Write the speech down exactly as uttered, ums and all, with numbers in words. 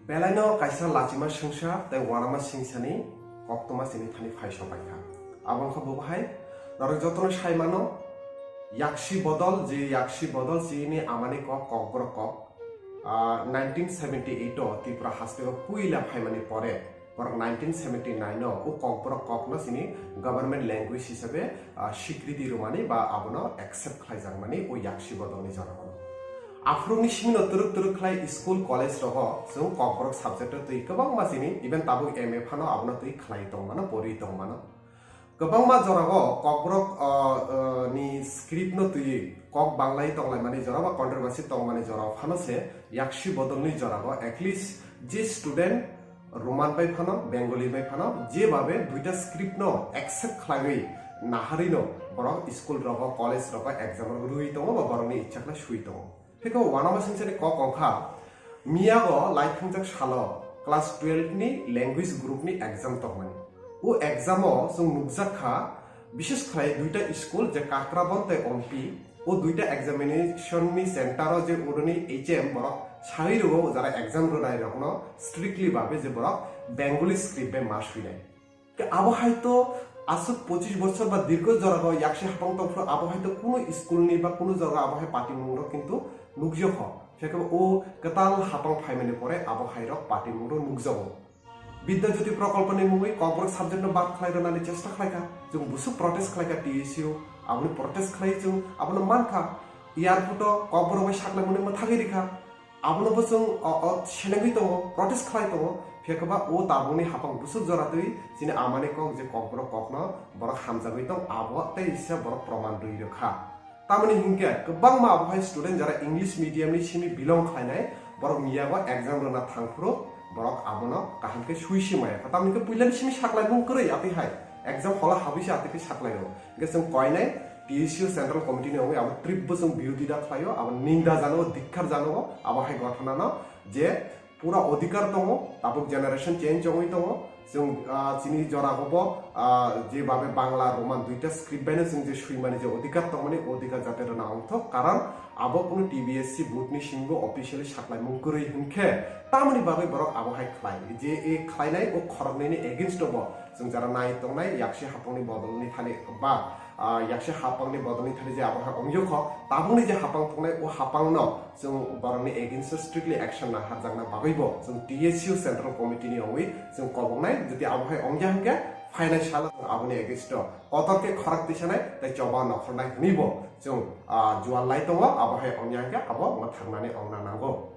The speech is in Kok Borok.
Belaino kaisa lachima swngsa tei uanama swingsani koktwma chini thani phai sopaikha. Abo wngkha bo bahai norok jotono sai mano, yaksi bodol, je yaksi bodol chini amani kok, kokborok kok. Ah, nineteen seventy eight o Tripura hasteo puila phaimani pore, borok nineteen seventy nine o o kokborok kokno chini government language hisabe, ah, sikriti rwmani ba abono accept khlaijakmani o yaksi bodolni jorao. Aphuruni simino twrwk twrwk khlai school, college rogo chwng kokborok subject o twi kwbangma chini, even tabuk M A phano abono twi khlai tongmano, pori tongmano. Kwbangma jorao kokborok, ah, ah, ni script no twi, kok banglai tonglaimani jora ba controversy tongmani jora phano se yaksi bodolni jorao at least je student Roman bai phano, Bengali bai phano, jebabe duita script no accept khlaiwi naharino borok school rogo, college rogo exam rok rwui tongo ba borokni ichha khlai sui tongo. Phikhe uanama swingsani kok wngkha, miyago laithungjak salo class twelve ni language group ni exam tongmani. O exam o chwng nukjak kha, bises khlai duita school je Kakrabon tei Ompi, o duita examination ni center o je oroni H M borok sawi rwo jara exam rwnai rokno strictly babe je borok Bengali script bai ma swinai. Ke abo hai to aswk pochish bochor ba dirgho jorao yaksi hapang tongphuru abo hai to kunu school ni ba kunu jorao abo hai patimung rok kintu nukjokho. Phiya khe o kwtal hapang phaimani pore abo hai rok patimung rok nukjago. Bidya Jyoti Prokolpo ni mungwi kokborok subject no bad khlai rwnani chesta khlaikha. Chwng busuk protest khlaikha T S U, aboni protest khlai chwng abono mankha. Airport o kokborok bai saklaimani mwthagwi rikha. Abono bo chwng o, o, selengwi tongo, protest khlai tongo. Phiya khe ba o tabukni hapang busuk jora twi chini amani kok je kokborok kokno borok hamjagwi tong, abo tei isa borok proman rwi rwkha. Tamoni hinkhe kwbangma abo hai student jara English medium ni simi belong khlainai, borok miyago exam rwna thangphuru borok abono kaham khe sui si maya kha. Tamoni khe puilani simi saklaimung kwrwi atwi hai exam hall o habwi se atwi khe saklaio. Hinkhe chwng koinai T S U Central Committee ni wngwi abo trip bo chwng birodita khlaio, abo ninda jano, dikkar jano abo hai ghotona no je pura odhikar tongo, tabuk generation change wngwi tongo. Chwng, ah, chini jora bo, ah, je babe Bangla, Roman duita script baino chwng je swimani je odhikar tongmani, odhikar jate rwna ongthok, karon abo kunu T B S C board ni simi bo officially saklaimung kwrwi hinkhe tamoni bagwi borok abo hai khlai. Je e khlainai o khoroknwi ni against o bo chwng jara nai tongnai yaksi hapangni bodolni thani ba, ah, yaksi hapangni bodolni thani je abo hai ongyo kho, tabukni je hapang tongnai o hapangno chwng borokni against o strictly action naharjakna bagwi bo chwng T S U Central Committee ni wngwi chwng koboknai, jodi abo hai ongya hinkhe phainai salo chwng aboni against o kotor khe khorang tisanai tei choba nokhornai hwnwi bo chwng, ah, jual lai tongo, abo hai ongya hinkhe abo mwthangnani ongna nango.